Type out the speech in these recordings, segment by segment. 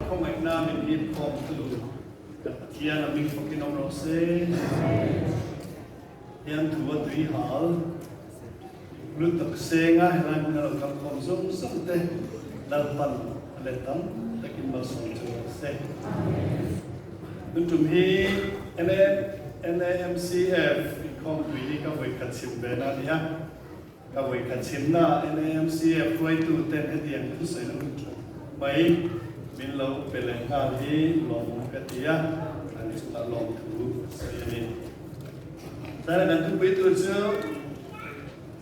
Khawngaihna min hip khawmtu kan Pathian a hming fawkin awm rawh se. Hian thu a tui hal lutuk senga helai hmuna lo kal khawm zawng zawng te Lalpan a let tam takin malsawm chu rawh se. Tun tum hi NAMCF inkhawmpui hi ka vawikhat chhim ve na a ni a. Ka vawikhat chhimna NAMCF hruaitu ten hetiang thusawi na hun tha mai min lo pe leh nghal hi lawmawm ka ti a, an chungah lawmthu sawi a ni. Tana kan thupui tur chu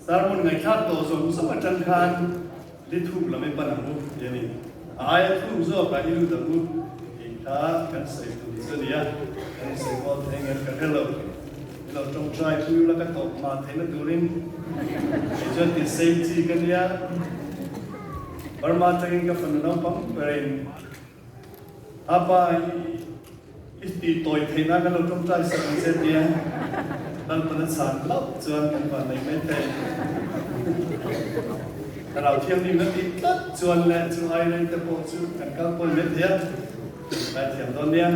sermon ngaihthlak tawh zawng zawng atang khan li thuk lam i pan ang u ti a ni. A aia thuk zawkah i lut ang u tih kha kan sawi tum chu a ni a, kan insawi kual thei ngem ka hre lo. I lo tawngtai pui ula ka tawp hma theihna turin kei chuan ti sei chi ka nia. Burma atangin ka fanu naupang berin Apa i ti tawi theih nan kan lo tawngtai sak ang che tia Lalpan a chhan hlauh chuan kan van nei mai thei. Thlarau Thianghlim a tih tlat chuan leh chu ai rei te pawh chu kan kal pawi mai thei a, ngaithiam dawn nia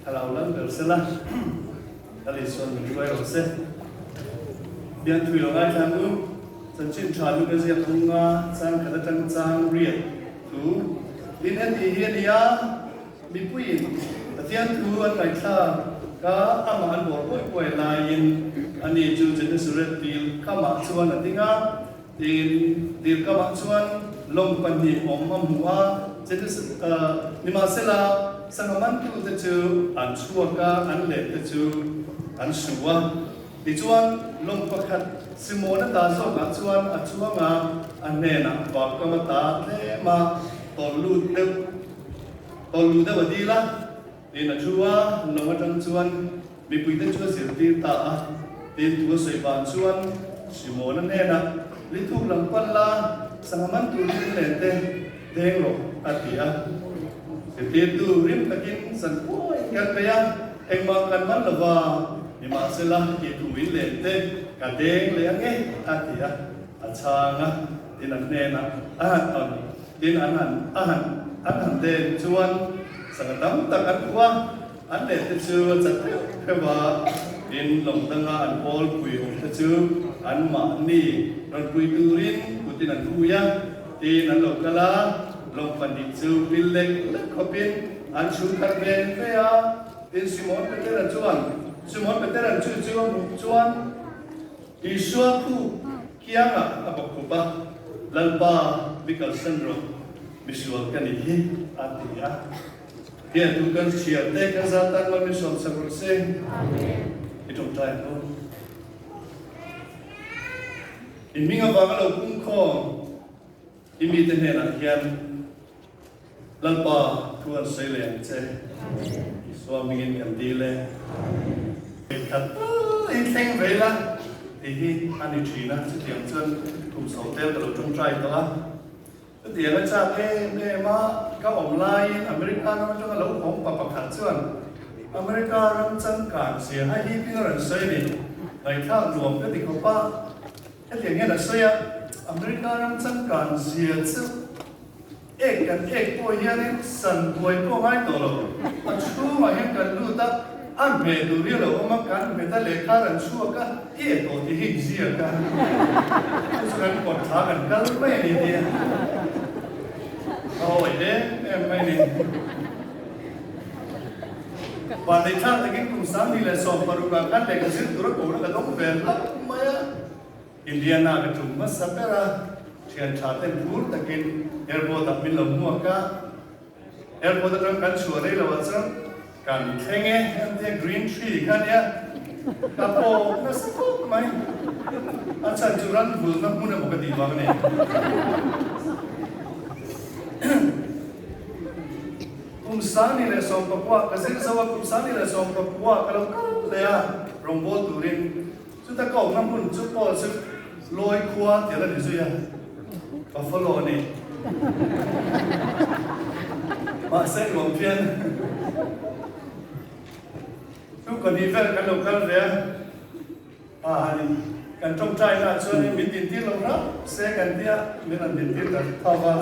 Thlarau lal ber sela. Lal Isuan min hruai rawh se. Bian thui lo ngaithla ang u. Chanchin tha nu ka ziak hunga chang khat atang chang riat thu tin heti hi a ni a, mipuiin Pathian thu an ngaihthlak ka amah an bawr buai buai laiin ani chu Genesaret dil kamah chuan a ding a, Tin, dirkamah chuan lawng pahnih awm a hmu a, nimahsela sangha mantute chu an chhuak a, an lente chu an su a. Tichuan, lawng pakhat Simona ta zawkah chuan a chuang a, a hnenah vaukam a ta tlem a, tawlh lut deuh tawlh luh deuh a dil a. Tin, a thu a, lawng atang chuan Mipuite chu a zirtir ta a, tin tu a sawi vang chuan Simona hnenah, Lithuk lam pan la, sangha man tur thil nen te deng rawh, a ti a. Zirtirtu rim takin zan pawhin kan bei a, engmah kan man lo va, nimahsela i thu in len te ka deng leh ang e, a ti a. A chhang a, tin a hnenah a han ang, tin an han a han an han den chuan sangha tam tak an hmu a. An leh te chu a chat pheuh pheuh a, tin lawng danga an pawl pui awm te chu anmahni rawn pui turin kutin an hui a, tin an lo kal a, lawng pahnih chu pil lek lek khawpin an chhun khat ve ve a, tin Simon Petera chuan Simon Petera'n chu chu a hmuh chuan Isua khu kiangah a bawk khup a, Lalpa mi kalsan rawh, misual ka nih hi, a ti a. Hian tu kan hria te kan zat tan mal min sawm sak rawh se. I tawngtai ang u. I hming avanga lo pungkhawm i mite hnenah hian Lalpa thu an sawi leh ang che. Isua hmingin kan dil e. Khat tal in thleng ve ila tih hi a ni thin a, chutiang chuan kum chho tel ka lo tawngtai tawh a. Chutiang a chak em em a, ka awm laiin America ram atanga lo awm pa pakhat chuan America ram changkan zia a hipin a rawn sawi a ni. Ngaihthlak nuam ka ti khawp a, hetiang hian a sawi a, America ram changkan zia chu ek kan ek pawh hianin san buai pawh ngai tawh lo, a chhungah hian kan lut a, A hmeh duh hi a lo awm a, kan hmet a lehkha ran chhuak a, i e tawh tih hi inziak a, chu chu kan kawt thla kan kal mai a ni tia ka awi em em mai a ni. Vanneih thlak takin kum 2016 ah khan lehkha zir tura kohna ka dawng ve hlauh mai a, Indiana ka tum hmasa ber a, thian tha ten phur takin airport ah min lo hmuak a, Airport atang kan chhuah rei lo ah chuan kan thleng e an tia green tree kha ania ka pawh nasa khawp mai a chhan chu ran vulna hmun emaw ka tih vang a ni. Kum 2019 ka zir zo a kum 2019 ka lo kal leh a rawngbâwl turin chuta ka awmna hmun chu pawh chu Lawi khua tih a la ni zui a, ka follow a ni. Mahse nuam phian. Chu pahnih vel kan lo kal ve a, a han in kan tawngtai na ah chuan min dintir lo hrang se kan tia min rawn dintir ta tho va.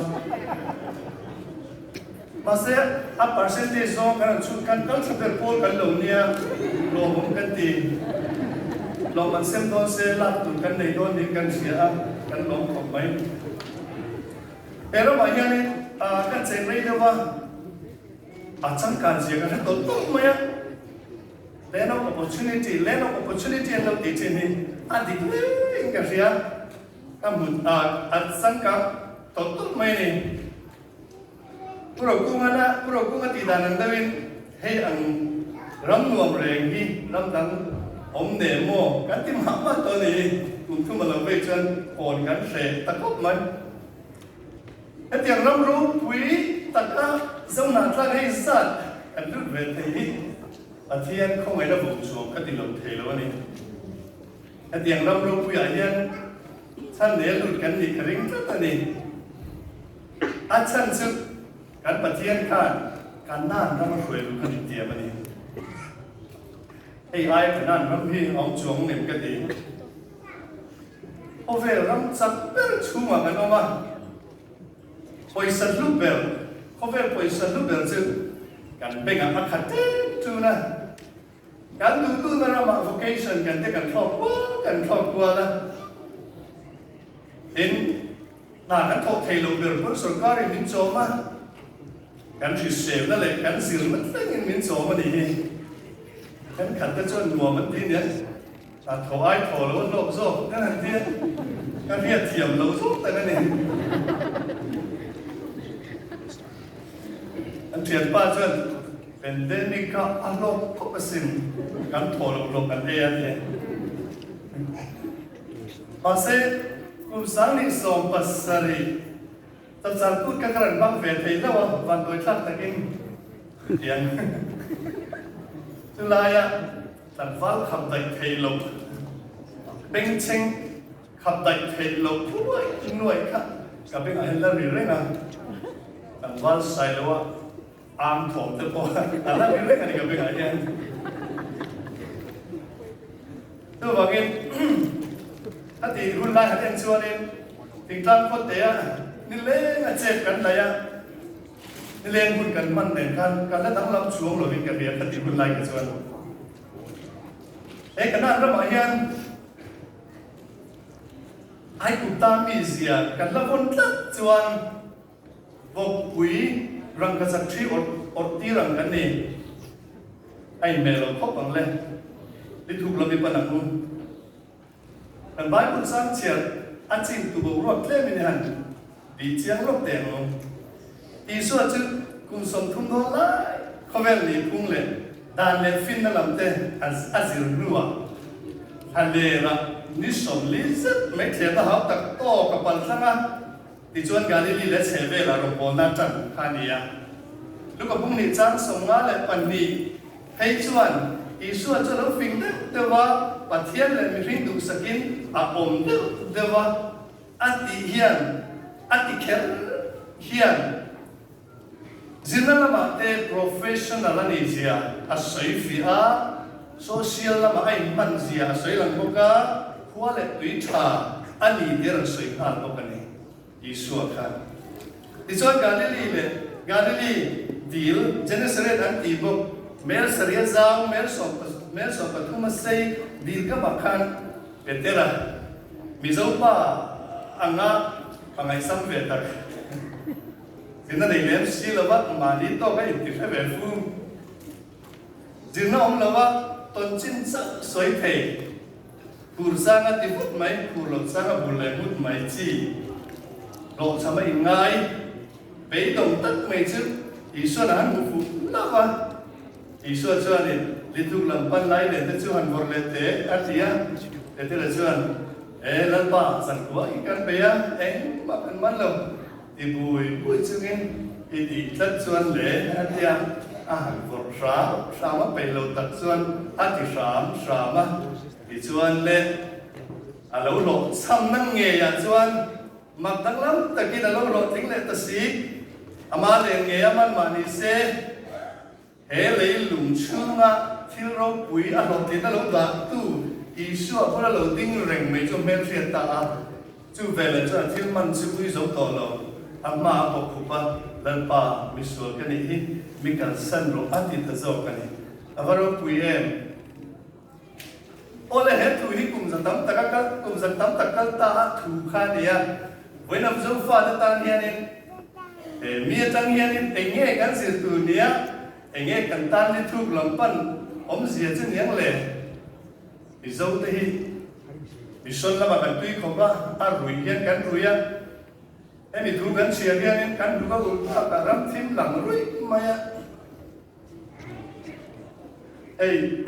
Mahse, a percentage zawng kan han chhut khan kal tha ber pawl kan lo nia, lawmawm kan ti. Lawm an sem dawn se lak tur kan nei dawn niin kan hria a, kan lawm khawp mai. He ramah hianin kan cheng rei deuh a, a changkan zia kan hre tawlh tawlh mai a. Land of opportunity, land of opportunity an lo tih thin hi a dik hlein ka hria. Ka hmu a changkang tawlh tawlh mai a ni. Pu Rokunga na, Pu Rokunga tih dan ang deuhin hei ang ram nuam reng hi ram dang awm nen maw kan ti mah mah tawh a ni hi. Kum thum a lo vei chuan hawn kan hreh ta khawp mai. Hetiang ram ropui taka Zohnahthlak hei zat kan lut ve thei hi Pathian khawngaihna vawm chuang ka ti lo thei lo a ni. Hetiang ram ropuiah hian chhan nei a lut kan nih ka ring tlat a ni. A chhan chu kan Pathian khan Kanaan ram a hruai luh kha dik tiam a ni. Hei aia Kanaan ram hi a awm chuang nem ka ti. Khawvel ram chak ber chhungah kan awm a, pawisa hlu ber, khawvel pawisa hlu ber chu kan bengah a khat tep tun a. Kan duhtuna ramah vocation kan te kan thlawk kual kan thlawk kual a. Tin, hna kan thawk thei lo ber pawn sorkarin min chawm a, kan hriselna leh kan zirna thlengin min chawm a nih hi. Thenkhat te chuan nuam an ti nia, hna thawh ai thaw lo a hlawk zawk kan han ti a, ka hriat thiam lo zawk tak a ni. An thianpa chuan pandemic kha a hlawk khawp asin, kan thaw loh hlawk kan ei a ti a. Mahse, kum 2017 chapchar kut kha ka rawn hmang ve thei hlauh a, vanduai thlak takin tiang chulaia tlangval khap daih theih loh, bengchheng khap daih theih loh nuaih nuaih kha ka bengah hian la ri reng a, tlangval Sailoa Ang thawm te pawh a la ri reng a ni ka bengah hian. Chuvangin a tih hun lai han en chuanin thingtlang khaw te a nileng a chep kan daih a, nileng hun kan hman nen khan kan la danglam chuang lovin ka hria ka tih hun lai kha chuan. He Kanaan ramah hian Aigupta mizia kan la vawn tlat chuan Vawkpui rangkachak ṭhi awrh awrh tir ang kan ni. A inhmeh lo khawp ang le. Ni thuk lo mi pan ang u. Kan Bible sang chhiar a chin tu boruak tlem in i han bih chiang lawk teh ang u. Isua chu kum 30 dawn lai khawvel nihphung leh dan leh finna lam te a zir hnuah thlalerah ni 40 zet mai thliahna hau tak tawk a palthlang a. Tichuan Galili leh chheh velah rawngbawlna ṭan kha a ni a. Luka bung nih chang 52 phei chuan Isua chu a lo fing deuh deuh a, Pathian leh mihring duhsakin a awm deuh deuh a, a tih hian a ti kher hian zirna lamah te professional a nih zia a sawi fiah a, social lamah a inhman zia a sawi lang bawk a, khua leh tui ṭha a ni tih a rawn sawi nghal bawk a ni. Isua khan. Tichuan Galili leh Galili dil, Genesaret an tih bawk, mel sarih a zau, mel mel 13 a sei dil kamah khan Petera, Mizo pa anga ka ngaihsam ve tak. Zirna nei lem si lova mahni tawk a inti hre ve fu. Zirna awm lova tawn chin chauh sawi thei. Phur sang a ti vut mai, phur loh sang a bul leh nghut mai chi. Hlawhchham a inngai beidawng tak mai chu Isua'n a han hmu fuh hlauh a. Isua chuanin Lithuk lam pan lai leh te chu han vawrh leh teh a ti a. Petera chuan, E Lalpa, zankhua i kan bei a, engmah kan man lo. Ti bui bui chungin i tih tlat chuan le a ti a, a han vawrh hram hram a, peih lo tak chuan a ti hram hram a. Tichuan le a lo hlawhchham na ngeiah chuan mak danglam takin a lo hlawhtling leh ta si. Ama len ngei a man mah ni se. He leilung chhunga thil ropui a hlawhtlin a lo dahtu Isua bula lo ding reng mai chu a hmelhriat ta a. Chu veleh chuan a thil man chu ui zo tawh lo, a hma a bawk khup a. Lalpa, misual ka nih hi, mi kalsan rawh a ti ta zawk a ni. A va ropui em? Awle, he thu hi kum za tam taka kal, kum za tam tak kal ta a thu kha a ni a. Vawiinam Zofate tan hianin, he mi atang hianin eng nge kan zir tur nia, eng nge kan tan ni thuk lam pan awmzia chu niang le? Mizote hi mission lamah kan tui khawp a, a ruih hian kan rui a. Hemi thu kan chhiar hianin kan hnuk a ulh phak a, ram thim lang ruih mai a. Hei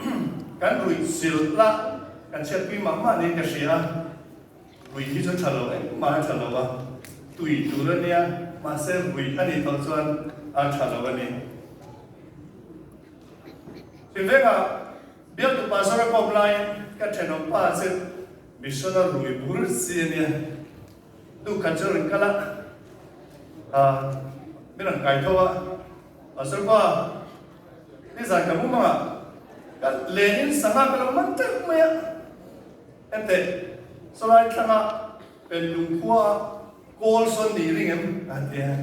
kan ruih silh la, kan chhiatpui mah mah niin ka hria a, ruih hi chu tha lo engmah a tha lo a, tui tur a nia, mahse ruih a nih tawh chuan a tha lo a ni. Chhimvengah bialtu pastor a kawm laiin ka thenawm pa chu mission a rui bur si a nia. Tukhat chu rawn kal a, min rawn kai tho a, Pastor pa, nizan ka mum anga ka lenin sangha ka lo man teuh mai a, henteh sawlai thlanga pen lungkhua a kawl sawn nih ring em? a ti a,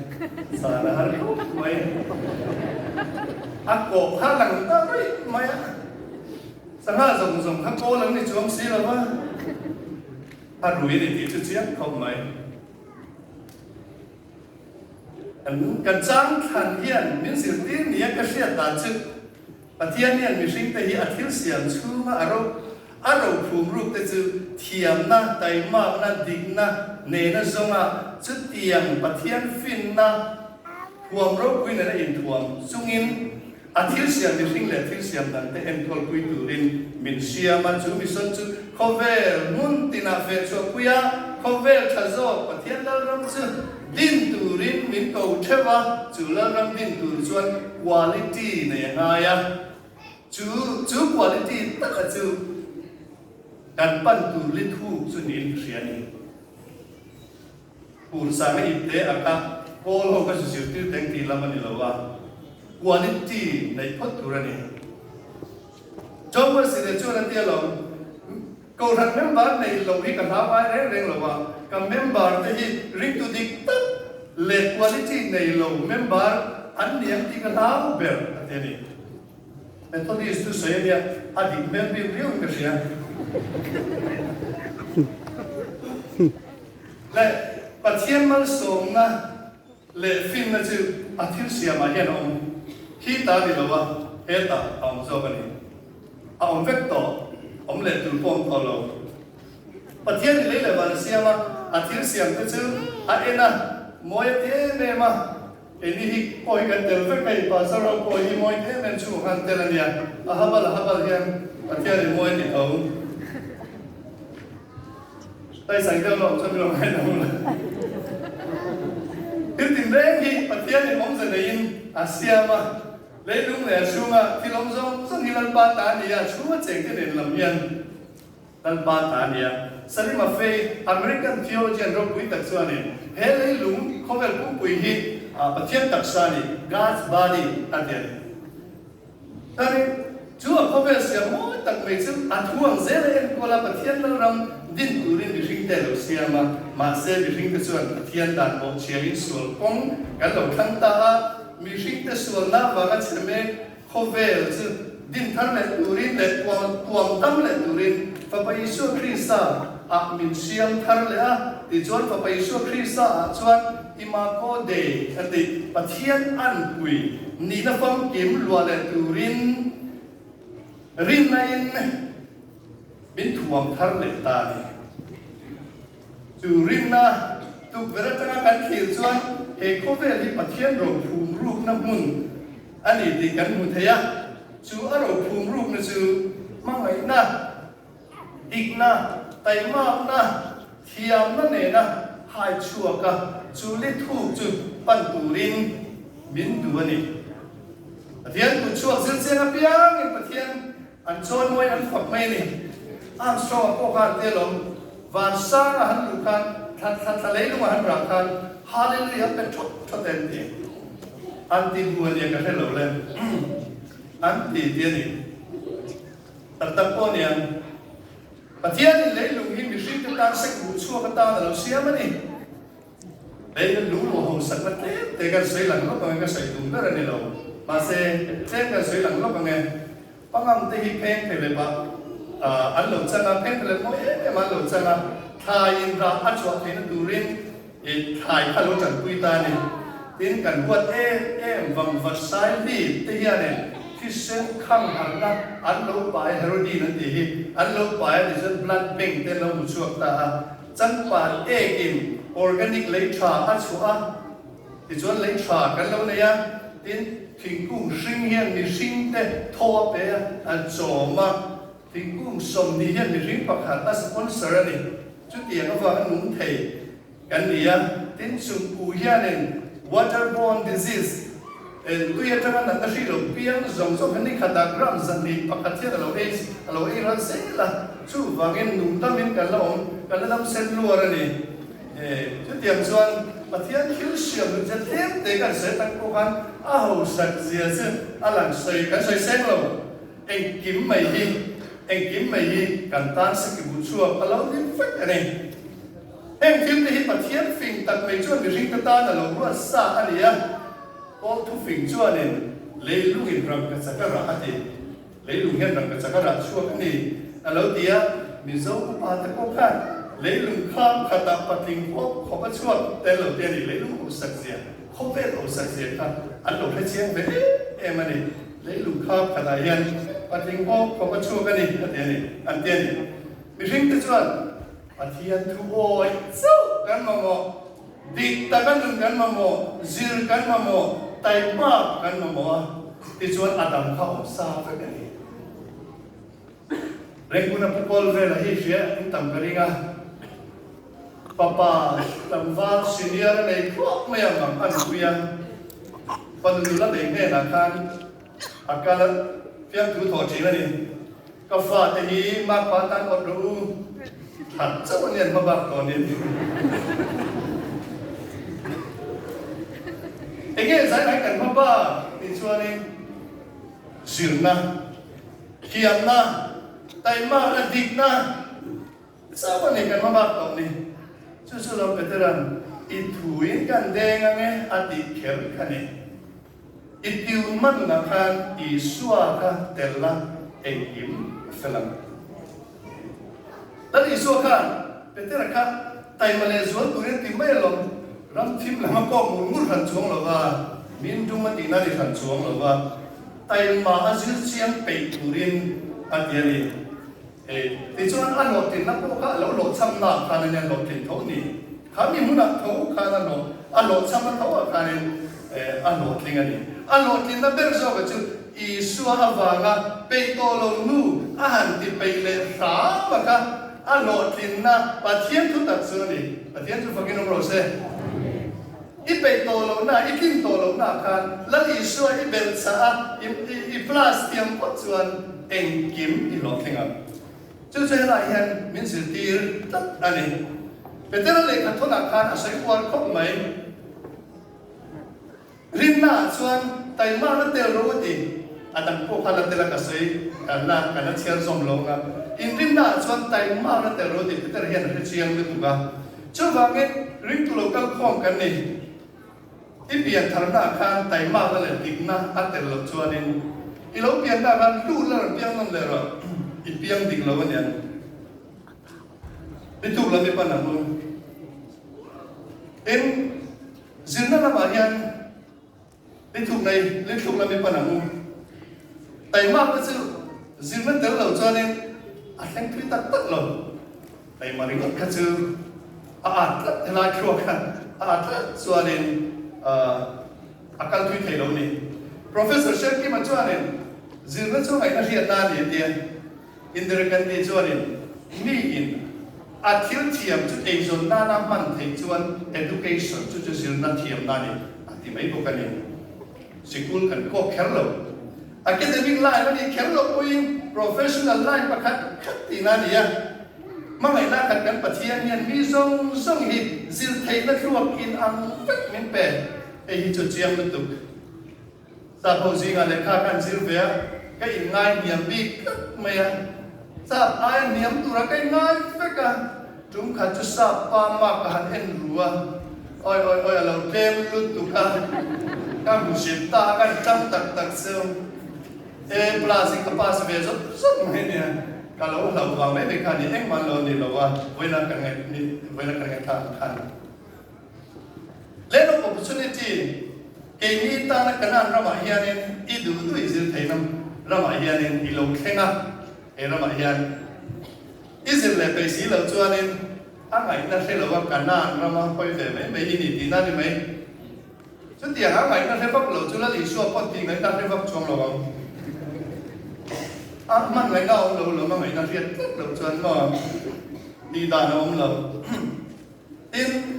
zan a har khawp mai, a kawh kha lang ta ruih mai a, sangha zawng zawng kha kawl an ni chuang si lo va. A rui a ni tih chu chiang khawp mai. Kan kan chang thlan hian min zirtir nia ka hriat dan chu Pathian hian mihringte hi a thil siam chhunga a ro a rophum ruk te chu thiamna, taimakna, dikna nena zawnga chutiang Pathian finna thuam ropui nena inthuam chungin A thil siam mihring leh thil siam dangte enkawlpui turin min siam a, chu mission chu khawvel hmun tinah feh chhuahpui a, khawvel tha zawk Pathian Lalram chu din turin min ko theuh a, chu Lalram din tur chuan quality nei a ngai a, chu chu quality taka chu kan pan tur li thuk chu niin ka hria a ni. Pursanga ipte a ka kawl ho ka zirtir teng tih lam a ni lo a, quality neih phawt tur a ni. John Wesley chuan a ti alawm, Kohhran member neih loh hi ka hlau ngai reng reng lo a, ka member te hi ringtu dik tak leh quality nei lo member an ni ang tih ka hlau ber a ti a ni. Methodist chu sawi a nia, a dik hmel bik riau in ka hria. Leh Pathian malsawmna leh finna chu a thil siamah hian a awm hi ta ni lo a, hetah a awm zawk a ni. A awm vek tawh, awm leh tur pawh a awm tawh lo. Pathian i lei leh van a siam a, a thil siam te chu a en a, mawi a ti em em a, keini hi pawh hi kan tel vek hei, Pastor ho pawh hi mawi em em chhungah khan tel a nia, a habal a habal hian Pathian i mawi a ti tho. Taisai deuh lo chuan min lo ngaihna hun a. Thil tinreng hi Pathianin awmze neiin a siam a, leilung leh a chhunga thil awm zawng zawng hi Lalpa ta a ni a, a chhunga chengte nen lam hian Lalpa ta a ni a. Salim Afei, American theologian ropui tak chuanin he leilung khawvel pumpui hi Pathian taksa a ni, God's body, a ti a ni. Chuanin, chu a khawvel siam mawi tak mai chu a thu ang zel a enkawl a, Pathian Lalram din turin mihringte a lo siam a, mahse mihringte chuan Pathian dan bawhchhiahin sual kawng kan lo thlang ta a, mihringte sualna avanga chhe mek khawvel chu din thar leh turin leh tuam tam leh turin Fapa Isua Krista ah min siam thar leh a, tichuan Fapa Isua Krista ah chuan Imago Dei a ti, Pathian anpui nihna famkim luah leh turin rinna-in min thuam thar leh ta a ni. Chu rinna tukverh atanga kan thlir chuan he khawvel hi Pathian rophum rukna hmun a ni tih kan hmu thei a, chu a rophum rukna chu hmangaihna, Dikna, taimakna, thiamna nena hai chhuak a, chu li thuk chu pan turin min duh a ni. Pathian kut chhuak zir chiang apiangin Pathian an chawimawi an fak mai a ni. Armstrong-a pawh khan te lawm, van sanga han luh khan, thla thla thla leilunga han rah khan Hallelujah pe thawt thawt e an ti. An ti bu a nia ka hre lo le. An ti ti a ni. Tak tak pawh aniang. Pathianin leilung hi mihringte tan sek buh chhuak atan a lo siam a ni. Lei kan lung luah hausakna tlem te kan sawi lang lawk ang e, ka sawi tum ber a ni lo. Mahse, tlem kan sawi lang lawk ang e. Pangang te hi pheng phelep ah an lo chang a, pheng phelep mawi em em ah an lo chang a, thlai in rah a chhuah theihna turin i thlai kha lo tanpui ta a ni. Tin, kan huat em em vangvat sailhi te hianin thisen khang harhna an lo pai a, Herodin an tih hi an lo pai a tichuan blood bank te an lo hmu chhuak ta a. Changpat ekin organic lei tha a chhuah a, tichuan lei tha kan lo nei a, tin thingkung hring hian mihring te thaw a pe a, a chawm a, thingkung 20 hian mihring pakhat a sponsor a ni, chutiang avanga nung thei kan ni a, tin chungku hianin waterborne disease tui atanga natna hri lo piang zawng zawng kha ni khatah gram 201 hian a lo ei a lo ei ral zel a. Chuvangin nungdamin kan la awm, kan la dam sen luar a ni. Chutiang chuan Pathian thil siam duh che tlem te kan sawi tak pawh khan a hausak zia chu a lang sawi kan sawi seng lo. Engkim mai hi, engkim mai hi kan tan sakibu chhuak a lo ni vek a ni. Heng thil te hi Pathian fing tak mai chuan mihring te tan a lo ruat sa a ni a. Paul thufing chuanin leilungin rangkachak a rah a ti. Leilung hian rangkachak a rah chhuak a ni, a lo ti a. Mizo upa te pawh khan leilung kham khatah patling khawp khawp a chhuak tel lo te a ni. Leilung hausak zia, khawvel hausak zia kha an lo hre chiang ve em em a ni. Leilung kham khatah hian patling khawp khawp a chhuak a ni, a ti a ni, an ti a ni. Mihring te chuan Pathian thu awih chauh kan mamawh. Dik taka nun kan mamawh, zir kan mamawh, taimak kan mamawh a, tichuan a dang kha awm sa vek a ni. Rengkuna pu kawl vela hi hria in tam ka ring a, papa tlangval senior a nei thuak mai ang ang a nupui a, fanu nula nei hnenah khan a kal a, fiamthu thawh thin a ni. Ka fate hi makpa tan awt rawh u, that chauh a nian hmabak tawnin. Enge zai lai kan hmabak tih chuanin zirna, thiamna, taimakna, dikna chauh a ni kan hmabak tawh ni. Chu chu lo Petera'n i thuin kan deng ange a tih kher kha ni. I tiun manna khan Isua kha tel la engkim a fel ang. Lal Isua khan Petera kha taima leh zual turin a ti mai alawm, ram thim lam a kawk ngur ngur hran chuang lo va, min dum a tihna ni hran chuang lo va, taima a zir chiang peih turin a ti a ni. Hei, tichuan a hlawhtlinna pawh kha a lo hlawhchhamna ah khan a nia hlawhtlin tho ni. Kha mi hmunah tho khan a hlawh, a hlawhchhamna tho ah khanin a hlawhtling a ni. A hlawhtlinna ber zawka chu Isua avanga peih tawh lo nu a han ti peih leh hram a kha a hlawhtlinna Pathian thu tak chu a ni. Pathian chu fakin awm rawh se. I peih tawh lohna, i tlin tawh lohna ah khan Lal Isua i belh chah a, i i plus tiang phawt chuan engkim i hlawhtling ang. Chu chu helai hian min zirtir tlat a ni. Petera lehkha thawnah khan a sawi uar khawp mai. Rinna ah chuan taimakna tel ro a ti. A dang pawh kha la tel a ka sawi kan la kan la chhiar zawm lo ang a. Inrinna ah chuan taimakna tel ro a ti. Petera hian a hre chiang lutuk a. Chuvangin ringtu lo kal khawm kan ni. I pian tharna ah khan taimakna leh dikna a tel loh chuanin i lo pianna ah khan lut la rawn piang nawn leh rawh. I piang dik lo a niang. I tuk lam i pan ang u. Tin, zirna lamah hian Ni thuk nei, ni thluk lam i pan ang u. Taimak te chu zirna tel lo chuanin a thleng thui tak tak lo. Taima ringawt kha chu a at tlat helai thluak kha a at tlat chuanin a kal thui thei lo ni. Professor Sherkima chuanin zirna chu ngaihna hriatna a ni a tia. Indira Gandhi chuanin miin a thil thiam chu eizawn nana hman theih chuan education chu chu zirna thiamna a ni a ti mai bawk a ni. Sikul kan kawk kher lo. Academic line a nih kher loh pawhin professional line pakhat khat tihna a ni a. Hmangaihna khat kan Pathian hian mi zawng zawng hi zir theihna thluak in ang vek min pe. Hei hi chu chiang lutuk. Sap ho zingah lehkha ka han zir ve a, ka inngai hniam bik tlat mai a. Sap aia hniam tura ka inngai vek a, tum khat chu sap pa mark ka han en ru a. Awi awi awi a lo tlem lutuk a, ka hmu hrilh ta a, ka ni tang tak tak chu A plus in ka pass ve zawt zawt mai nia, ka lo hlauh vang mai mai kha ni engmah an lo ni lo a, vawiina kan ngaih vawiina kan ngaihthlak ang khan. Land of Opportunity, Keini tana Canaan ramah hianin i duh duh i zir theihna ramah hianin i lo thleng a, he ramah hian i zir leh peih si loh chuanin a ngaihna hre loa Canaan rama hawi ve mai mai i ni tihna a ni mai. Chutiang a ngaihna hre vak lo chu Lal Isua pawn tih ngaihna hre vak chuang lo ang. A hman ngaihna a awm lo lawm a ngaihna hriat tlat loh chuan maw tih dan a awm lo. Tin,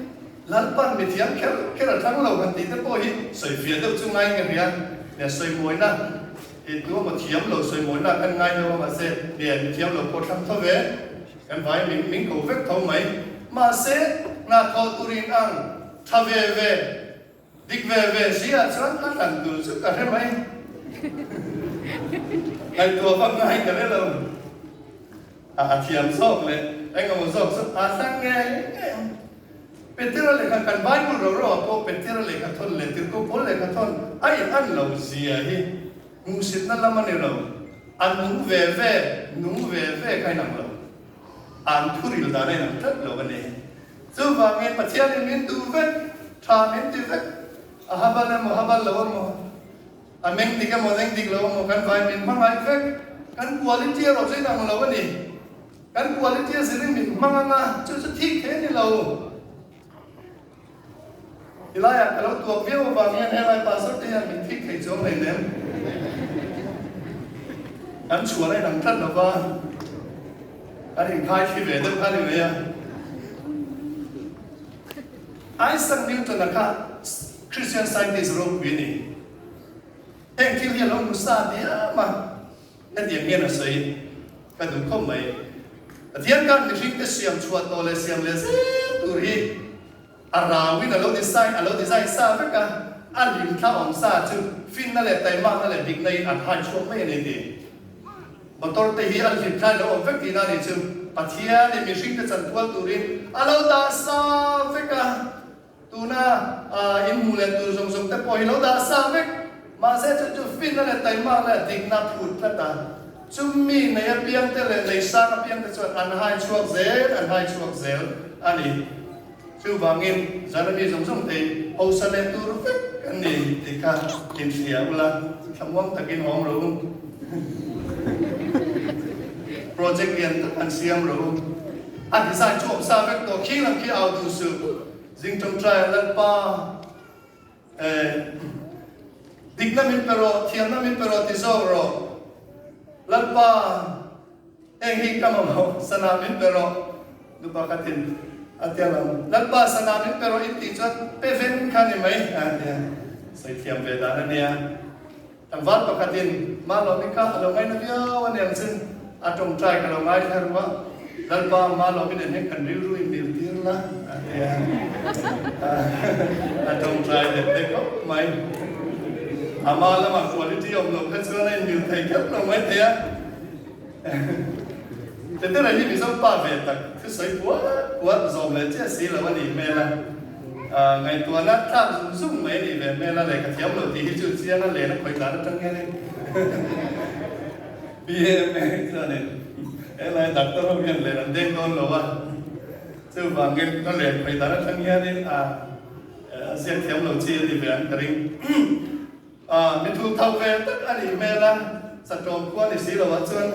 Lalpan mithiam kher kher a thlang lo han tih te pawh hi sawi fiah deuh chu ngaiin ka hria. Nia sawimawina i tu emaw thiam lo sawimawina kan ngai deuh a mahse nia mithiam lo pawh thlang tho ve kan vai min min ko vek tho mai. Mahse, hna thawh turin ang tha ve ve. Dik ve ve si ah chuan a tlan tur chu ka hre mai. Ngaihtuah vak ngai ka hre lo. A a thiam zawk leh eng emaw zawk chu a tlang ngei ngei ang. Petera lehkha kan Bible ro ro ah pawh Petera lehkha thawn leh Tirhkoh Paul lehkha thawn a in an lo zia hi hmuhsitna lam a ni lo. A nung ve ve, nung ve ve kha in ang lo. An thuril dan a in ang tlat lo a ni. Chuvangin Pathianin min duh vek, tha min ti vek, a habal emaw habal lo emaw, a meng dik emaw meng dik lo emaw kan vai min hmangaih vek. Kan quality erawh chu inang lo a ni. Kan quality a zirin min hmang anga chu chu thik thei a ni lo. Tilaiah ka lo tuak viau avang hian helai pastor te hian min thik thei chuang hlei nem. Kan chhuan a inang tlat lo va, kan inkhai thli ve deuh kha ni mai a. Isaac Newton-a kha Christian scientist ropui a ni. Heng thil hi a lo hmu sa diam a, hetiang hian a sawi ka duh khawp mai. Pathian khan mihringte siam chhuah tawh leh siam leh zel tur hi A rauin a lo design a lo design sa vek a, a hlimthla awm sa chu finna leh taimakna leh dikna in an hai chhuak mai a ni ti. Motor te hi an hlimthla in lo awm vek tihna a nih chu Pathian in mihring te chanpual turin a lo dah sa vek a, tuna in hmuh leh tur zawng zawng te pawh hi lo dah sa vek. Mahse chu chu finna leh taimakna leh dikna phut tlat a, chumi nei apiang te leh nei sang apiang te chuan an hai chhuak zel an hai chhuak zel a ni. Chuvangin zana mi zawng zawng te hausa leh tur vek kan ni tih kha inhria ula, thlamuang takin awm rawh u. Project lian tak an siam rawh u. A design chu awm sa vek tawh, khi lam khi au duh suh. Zing tawngtai a Lalpa eh dikna min pe rawh, thiamna min pe rawh ti zawk rawh. Lalpa. Heng hi ka mamawh, sana min pe rawh, nu pakhatin a ti alawm. Lalpa, sana min pe rawh i tih chuan pe veng kha ni mai a tia. Sawi thiam ve dan a nia. Tlangval pakhatin Malawmi kha a lo ngaina viau a niang chin a tawngtai ka lo ngaithla ru a, Lalpa, Malawmi nen hian kan rilru in mil tir la a tia. A tawngtai dek dek khawp mai. Ama lamah quality awm loh kha chuan a inmil thei kher lo maithei a. Petera hi Mizo pa ve tak thusawi puat puat zawm leh chiah si lo a nih hmel a, ngaihtuahna tlak zung zung mai a nih ve hmel a, lehkha thiam lo tih hi chu chiang a len a khawih dan atang hianin BMA chuanin helai doctor ho hian len an deng dawn lo a, chuvangin a len khawih dan atang hianin a ziak thiam lo chi a ni ve ang ka ring. A mi thul tho ve tak a nih hmel a, satawm khua ni si lo ah chuan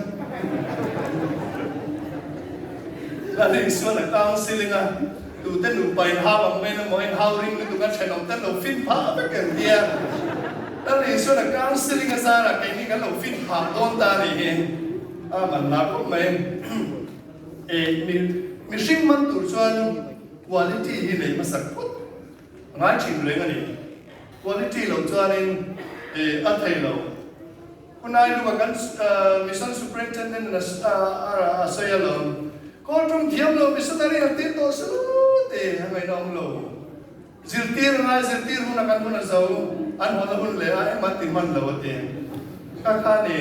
Lal Isuan a counselling a, tute nupa in hau ang mai na maw, in hau ring lutuk a thenawm ten lo fin phah vek em tia Lal Isuan a counselling a zarah keini kan lo fin phah dawn ta a nih hi a man la khawp mai. E mi mihring man tur chuan quality hi nei hmasak phawt a ngai thin reng a ni. Quality lo chuanin a thei lo. Hunai luka kan Mission Superintendent in a sawi alawm. Kawl tum thiam lo missionary han tir tawh su ti a ngaihna awm lo. Zirtir a ngai zirtir huna kan hun a zo an hawn a hun leh a engmah ti hman lo a ti. Kha kha ni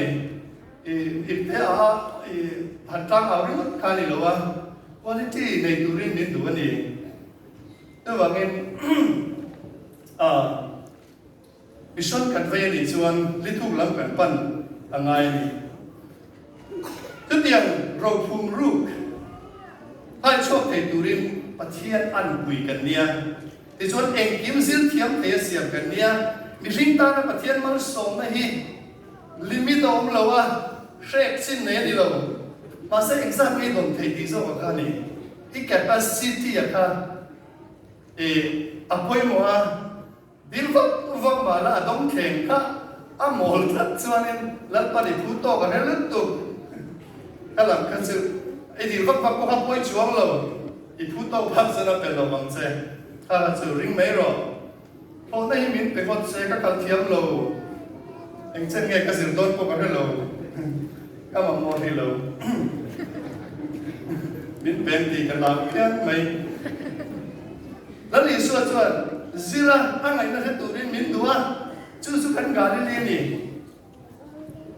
i ipte a i han tlang au ringawt kha ni lo a quality nei turin min duh a ni. Chuvangin. Ah. Mission kan vei a nih chuan lithuk lam kan pan a ngai a ni. Chutiang rophum ruk hai chhuak thei turin Pathian anpui kan nia. Tichuan engkim zir thiam thei a siam kan nia. Mihring tana Pathian malsawmna hi limit a awm lo a, hrek chin nei a ni lo. Mahse engzat nge dawn thei tih zawk a kha a ni. I capacity a kha i a pawimawh a. Dil vak vak mahla a dawng thleng kha a mawl tlat chuanin Lalpan i phu tawk a hre lutuk. Ka lam kha chu i dil vak vak pawh kha pawi chuang lo, i phu tawk phak chuan a pe lo ang che. Kha kha chu ring mai rawh. Hlawhna hi min pe ngawt se ka kal thiam lo. Eng chen nge ka zir dawn pawh ka hre lo. Ka mamawh hrih lo. Min peng tih ka hlau phian mai. Lal Isua chuan zira a ngaihna hre turin min duh a, chu chu kan Galili a ni.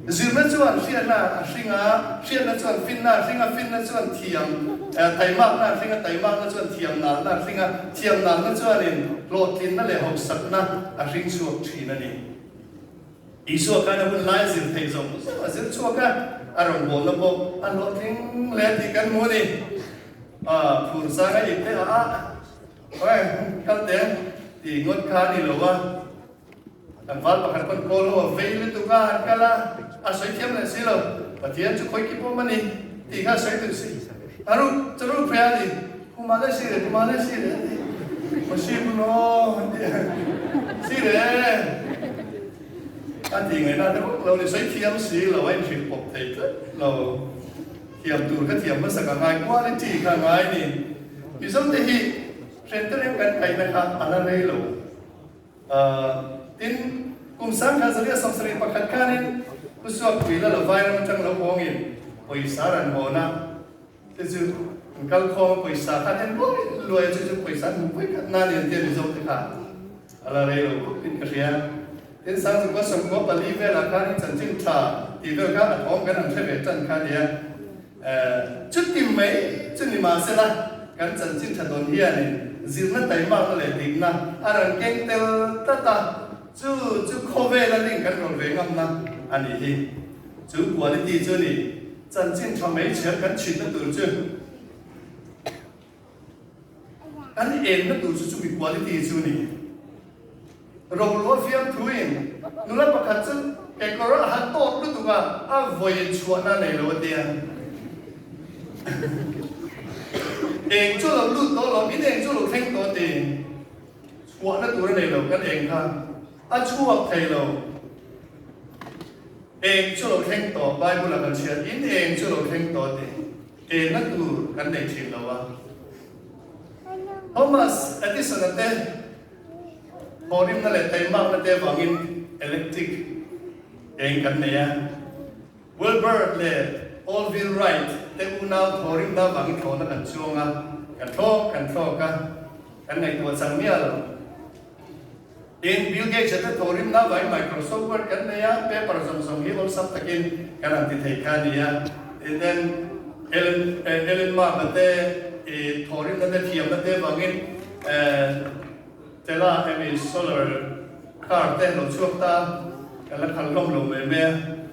Zirna chuan hriatna a hring a, hriatna chuan finna a hring a, finna chuan thiam taimakna a hring a, taimakna chuan thiamnalna a hring a, thiamnalna chuanin hlawhtlinna leh hausakna a hring chhuak thin a ni. Isua khan a hun lai zir theih zawng zawng a zir chhuak a, a rawngbawlna pawh a hlawhtling hle tih kan hmu a ni. A phur sang a ip te a a Oe kal teh tih ngawt kha a ni lo a, tlangval pakhat pawn kawl ho a vei lutuk a han kal a, a sawi thiam leh si lo, Pathian chu khawi ki pawm a ni tih kha a sawi duh si. A ruk chu ruk ve a ni, Khumah leh si le, khumah leh si le a ti. Aw si hun aw an ti a, si le a tih ngaihna te vak lo ni, sawi thiam si lo a inhrilh pawp thei tlat lo. Thiam tur ka thiam hmasa ka ngai, quality kha ngai ni. Mizo te hi hren te reng kan kaihna kha a la rei lo. Tin, kum sangkhat zaria 71 khanin Pu Suakpui la lo vairam atang lo hawngin pawisa ran hawn a, chu chu an kal khawm a pawisa khan en luai luai a, chu chu pawisa an hmu pui khat na ni an tia Mizo te kha a la rei lo khawp in ka hria. Tin, sangchukua 94 velah khanin chanchin tha tih vel kha a thawm kan han hre ve tan kha nia. Chuti mai chu ni mahsela kan chanchin tha dawn hianin zirna taimakna leh dikna a rawn keng tel tlat a, chu chu khawvela link kan rawn ve ngamna a nih hi. Chu quality chu ni chanchin tha mai chhiar kan chhitna tur chu. Kan enna tur chu chumi quality chu ni. Rohlua fiamthuin nula pakhat chu kekawr a han tawt lutuk a, a vawi chhuahna a nei lo a tia. Eng chu lo lut tawh lo, in eng chu lo thleng tawh ti. Chhuahna tur a nei lo, kan eng kha a chhuak thei lo. Eng chu lo thleng tawh, Bible ah kan chhiat, in eng chu lo thleng tawh ti. Enna tur kan nei thin lo a. Thomas Edison-a te thawhrimna leh taimakna te avangin electric eng kan nei a. Wilbur leh Orville Wright te unau thawhrimna avangin thlawhna kan chuang a, kan thlawk kan thlawk a, kan ngaihtuah chang miah lo. Tin, Bill Gates-a te thawhrimna avangin Microsoft Word kan nei a, paper zawng zawng hi awlsam takin kan han ti thei kha a ni a. Tin, then Elon Elon Musk-a te thawhrimna te thiamna te avangin Tela emi solar car te lo chhuak ta, kan la khal hlawm lo mai mai a.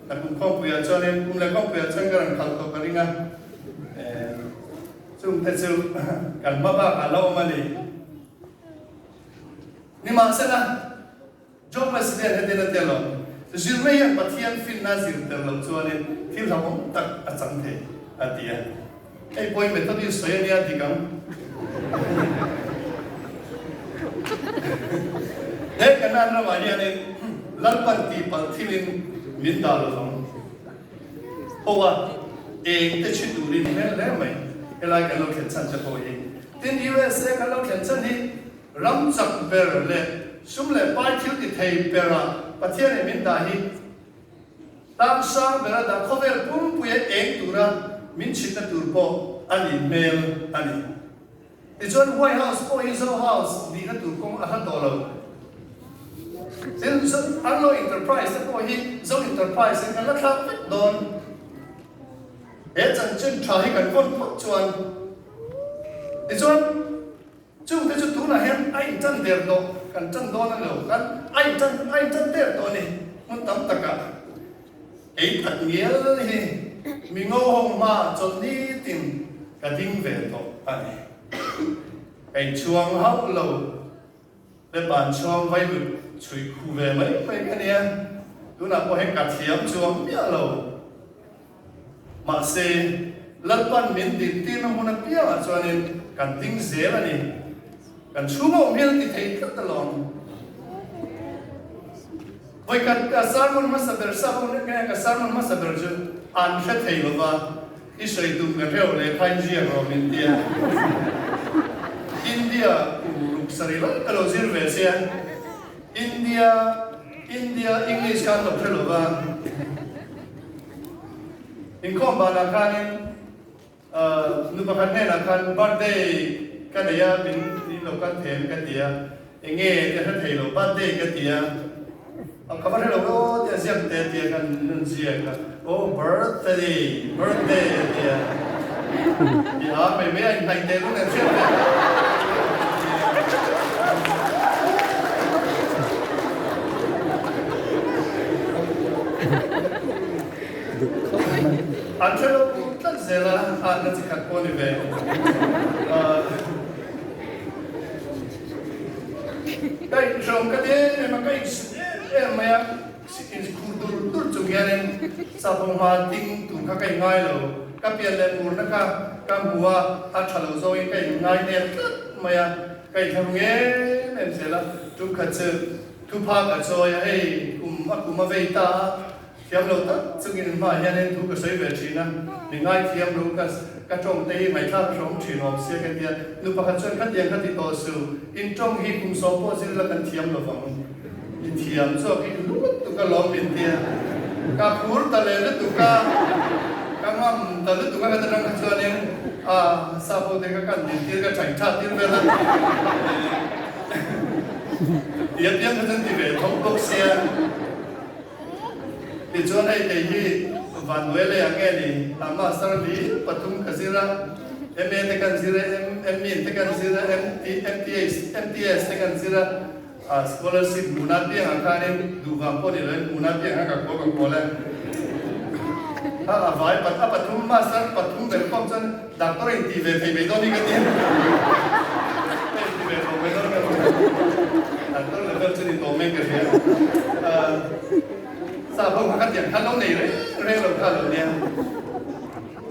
Ka kum khawmpuiah chuanin kum leh khawmpuiah chuan ka rawn khal tawh ka ring a, chungte chu kan hma bakah a la awm a ni. Nimahsela, John Wesley hetin a tel awm, Zirna hian Pathian finna zir tel loh chuanin thil hlauhawm tak a chang thei, a ti a. Hei pawhin Methodist sawi a nia dik ang. He Kanaan ramah hianin Lalpan tihpalh thilin min dah lo vang. Ho a, eng te chhi turin hmel hle mai, helai kan lo thlen chhan te pawh hi. Tin, USA kan lo thlen chhan hi ram chak ber leh sum leh pai thil ti thei bera Pathian in min dah hi tang sang bera dah khawvel pumpuia eng tura min chhitna tur pawh a nih hmel a ni. Tichuan White House pawh hi Zo House nihna tur kawng a hla tawh lo. Tin, Anglo Enterprise te pawh hi Zo Enterprise in kan la thlak vek dawn. He chanchin tha hi kan vawn phawt chuan tichuan. Chungte chu tunah hian a inṭan der tawh, kan ṭan dawn a ni lo, kan a inṭan a inṭan der tawh a ni. Hmun tam takah ei tak ngial hi mi ngo ho hma chawlhni tin ka ding ve tawh a ni. Ka inchhuang hauh lo. Lepan chhuang vaivut chhui khu ve mai mai ka nia, tunah pawh heng ka thiam chuang miah lo. Mahse, Lalpan min dintirna hmun apiangah chuanin kan ding zel a ni. Kan chhung a awm hian a ti thei tlat alawm. Vawikhat ka sermon hmasa ber sap ho nge ka sermon hmasa ber chu an hre thei lova, I sawi tum ka hreuh leh kha in ziak rawh min ti a. India kum ruk sarih lai ka lo zir ve sia. India India English khan lo hre lova. Inkhawm banah khanin nu pakhat hnenah khan birthday ka nei a min in lo kal them ka ti a. Enge ka hre thei lo birthday ka ti a. A ka va hre lo aw tia ziak te tia khan an ziak a, aw birthday, birthday a tia. Ti a mai mai a inhnaih teh lung nen hriat ve a. An hre lo tlat zel a, atna chi khat pawh a ni ve. Ka inhrawm ka ti em em a, ka insut em em mai a, inkhur dur dur chung hianin savawng hma ding tur kha ka inngai lo, ka pian leh murna kha ka hmu a, a tha lo zawngin ka inngai nep tlat mai a, ka inthlahrung em em zel a, tum khat chu thupha ka chawi a, hei kum a kum a vei ta a, Thiam lo tak chungin hmaah hianin thu ka sawi ve thin a, mi ngaithiam lo ka ka tawng te hi ngaihthlak a hrehawm thin awm sia ka tia, nu pakhat chuan khatiang kha ti tawh su, in tawng hi kum sawm pawh zir la kan thiam lo vang, i thiam zawk hi lutuk a lawm min tia, ka phur ta leh lutuk a, ka ngam ta lutuk a ka ta tang kha chuanin a sap ho te kha kan din tir ka thaih tha tir vel a, tia piang kha chuan ti ve tho bawk sia. Tichuan hei kei hi Vannuai lei ah nge ni a master li pathum ka zir a, MA te kan zir a, MMin te kan zir a, MTH, MTS te kan zir a, a scholarship hmuna piangah khanin duh vang pawh ni loin hmuna piangah ka kual ka kual a. A a vai a pathum master pathum ber pawh chuan doctor in tih ve thei mai dawn hi ka ti a. Ka inti ve tho mai dawn ka ti a. Doctor level chu ni tawh mai ka hria. Sa ho kha khatiang khan lo nei reng reng lo kha lo nia.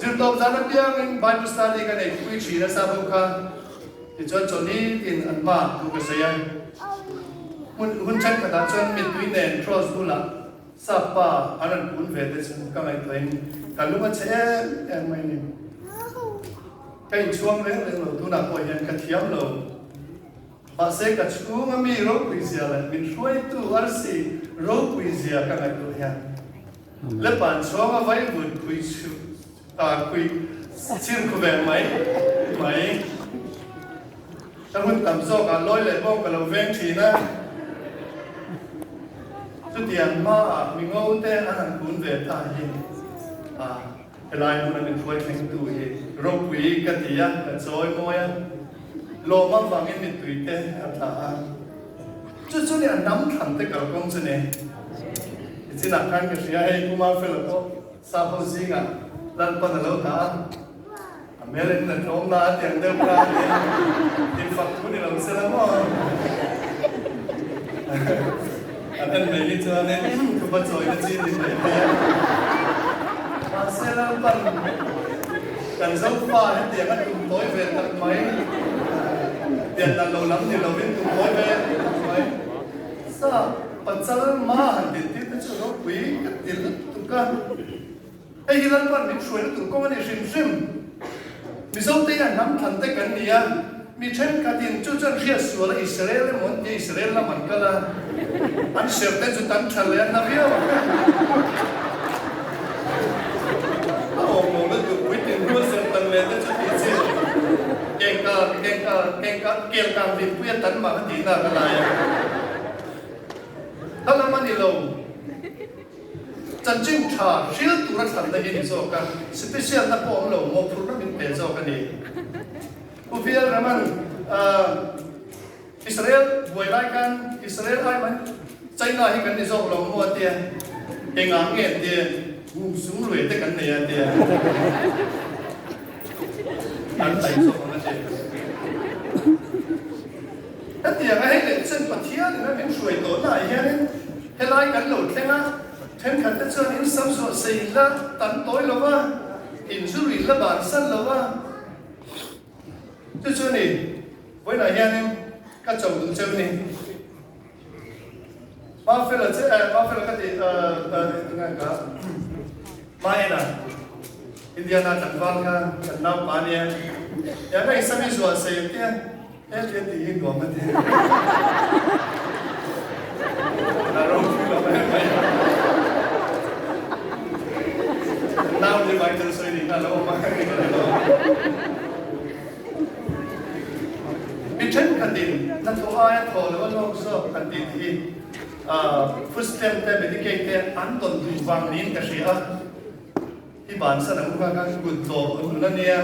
Zirtawp zan apiangin Bible study ka nei pui thin a sa ho kha. Tichuan chawlhni tin an hma thu ka sawi a. Hmun hun thenkhatah chuan mittui nen cross bulah Sap pa an rawn kun ve te chu ka ngaihtuahin ka lung a che em em mai ni. Ka inchhuang reng reng lo, tunah pawh hian ka thiam lo. Mahse ka chhunga mi ropui zia leh min hruaitu arsi ropui zia ka ngaihtuah hian Lepan chhuanga vaivut phui chhu phui chhir khu ve mai mai. Ka hun tam zawkah lawi leh bawk ka lo veng thin a. Chutiang hmaah mi ngo te an han kun ve ta hi a helai hmuna min hruai thlengtu hi ropui ka ti a, ka chawi mawi a, lawm avangin mittui te a tla a. Chu chu ni a hnam thlan te kalkawng chu ni. Nichinah khan ka hria hei Pu Marfela pawh sap ho zingah Lalpan a lo dah a. A hmel in a tlawm na a tiang deuh kha a nia, in fak thu ni lo se la maw? An en mai hi chuanin thupa chawi na chi ni mai thei a. Mahse Lalpan kan Zofa hetiang a tum tawi ve tak mai, pian dan lo lam ni lovin tum tawi ve tak mai. Sa pachal ma han din tir te chu ropui ka ti lutuk a. Hei hi Lalpan min hruaina tur kawng a ni hrim hrim. Mizote hian hnam thlan te kan ni a, mi thenkhatin chu chuan hriat sual a Israel emaw an tia Israel lam an kal a, an serh te chu tan tha leh an na viau ang. A awm lo lutuk puitling hnu a serh tan leh te chu tih chi kengka kengka kengka kel kang dinpui a tan mah ka tihna ka lai a. Ka lam a ni lo. Chanchin tha hril tura thlanna hi ni zawk a, special na pawh awm lo, mawhphurhna min pe zawk a ni. Pu Vial Raman. Israel buai lai khan Israel ai mai China hi kan ni zawk lo maw a tia, engah nge an tia, ngum sung luai te kan nei a tia, an tlai zawk ang a tia. Hetiang a hei leh chen Pathian in a min hruai tawh naah hianin helai kan lo thleng a, thenkhat te chuan in sam zuah sei la tam tawi lo va, in zu lui la bansan lo va, Chu chu ni, vawiinah hianin ka cho duh cheu ni. Mafela che, eh, Mafela ka ti, eh, tinge ka Maena, Indiana tlangval kha kan naupa a nia. Tia ka insam i zuah sei ang tia, he tia tih hi nuam a ti. A ropui lo em mai. Nau ni mai chu sawi ni kha lo awm a ka ni lo. Mi thenkhatin hnathawh aia thawh loh a lawk zawk an tih hi food stamp te Medicaid te an tawn duh vang niin ka hria a. I bansan ang kha kha kut dawh a nun a nia.